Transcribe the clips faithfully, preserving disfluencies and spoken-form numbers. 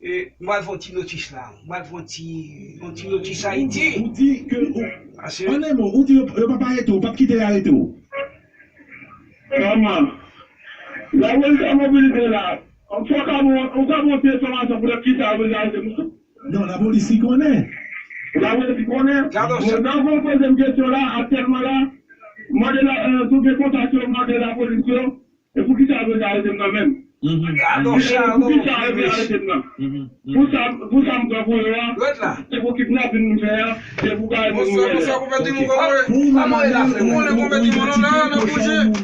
E, m pral fè yon ti notis la. M pral fè yon ti, yon ti notis Ayiti. Ou di ke ou, an de mo, ou di yo, yo p ap arete w, yo p ap kite yo arete w. Kòman? Lapolis ap mobilize la. Fò w ka ban, ou ka ban ti enfòmasyon poutèt kisa yo bezwen arete m? Non, lapolis li konnen. Lapolis li konnen. Bon, nan pou m poze m kesyon la, aktyèlman la, mande la, euh, si w gen kontak yo, mande lapolis yo. E poukisa yo bezwen arete m nan menm? Gado sa, non. Poukisa yo bezwen arete m nan? Pou sa, pou sa m pran pou yo a, se pou kidnapin m fè a, se pou bagay moun yo fè a.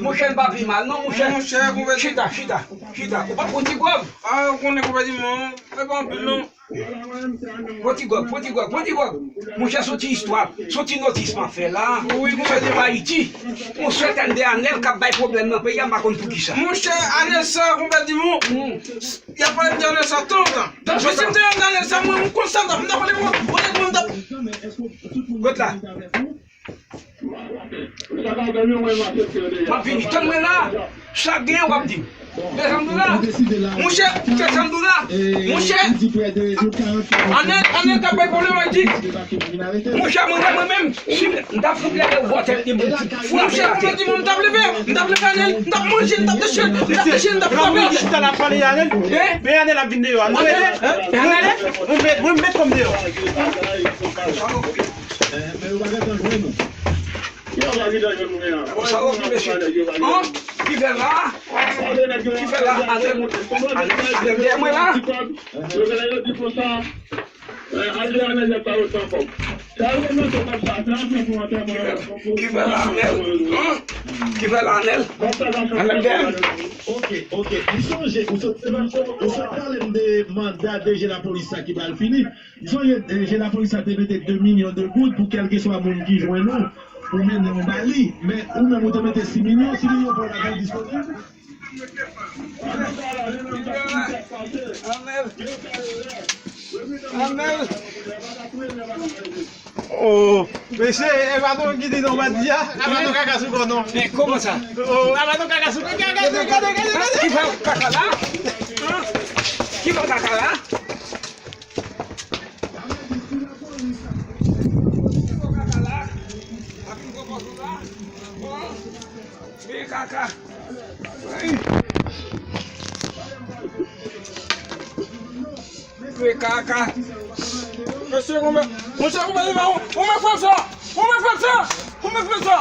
Monchè, m pa pi mal, non, monchè. Chita, chita, chita. Ou pa pran ti gwòg? Ah, ou konnen konpè di mwen, e pa anpil, non. Pran ti gwòg, pran ti gwòg, pran ti gwòg. Monchè, se yon ti istwa, se yon ti notis m ap fè la. Wi, monchè, se pa Ayiti. Monchè, tande Anèl k ap bay pwoblèm nan peyi a, m pa konn poukisa. Monchè, Anèl sa, konpè di mwen, y ap pale de Anèl sa tanzantan. Mesye, m te renmen Anèl sa, mwen, m konn sa m t ap, m t ap pale mwen, mwen, mwen, m t ap. Kot la? M ap vini, tann mwen la. Sa gen, w ap di m. Tande sa m di w la. Monchè, tande sa m di w la. Monchè, Anèl, Anèl k ap bay pwoblèm Ayiti. Monchè, mwen, mwen menm, si m t ap fout leve vòtè, monchè, mwen di mwen, m t ap leve, m t ap leve Anèl, m t ap manje, m t ap deche, m t ap deche, m t ap frape. Chita la pale Anèl. Men Anèl ap vin deyò a. Nou rete. Mwen met, mwen met kòm deyò. Sa w ap di, mesye? An? Ki fè la? Ki fè la? Anèl, Anèl, Anèl dèyè mwen la? Ki fè la, Anèl? An? Ki fè la, Anèl? Anèl dèyè m? Ok, ok. M sonje, ou sot, ou sot pale m de manda D G lapolis sa ki pral fini. M sonje, eh, je lapolis la te mete de milyon de goud pou kèlkeswa moun ki jwenn ou, pou mennen yon ba li. Men ou menm ou te mete sis milyon, sis milyon pa w la pa disponib. Anèl. Anèl. Oh, mesye, e pa nou ki di non, pa di a. A pa nou kaka sou kò non. Men kòman sa? Oh, a pa nou kaka sou kò. Gade, gade, gade, gade. Ki fè kaka la? Ki fè kaka la? Mesye, konbyen, mesye, konbyen li fè? Ou mèt fè sa! Ou mèt fè sa! Ou mèt fè sa!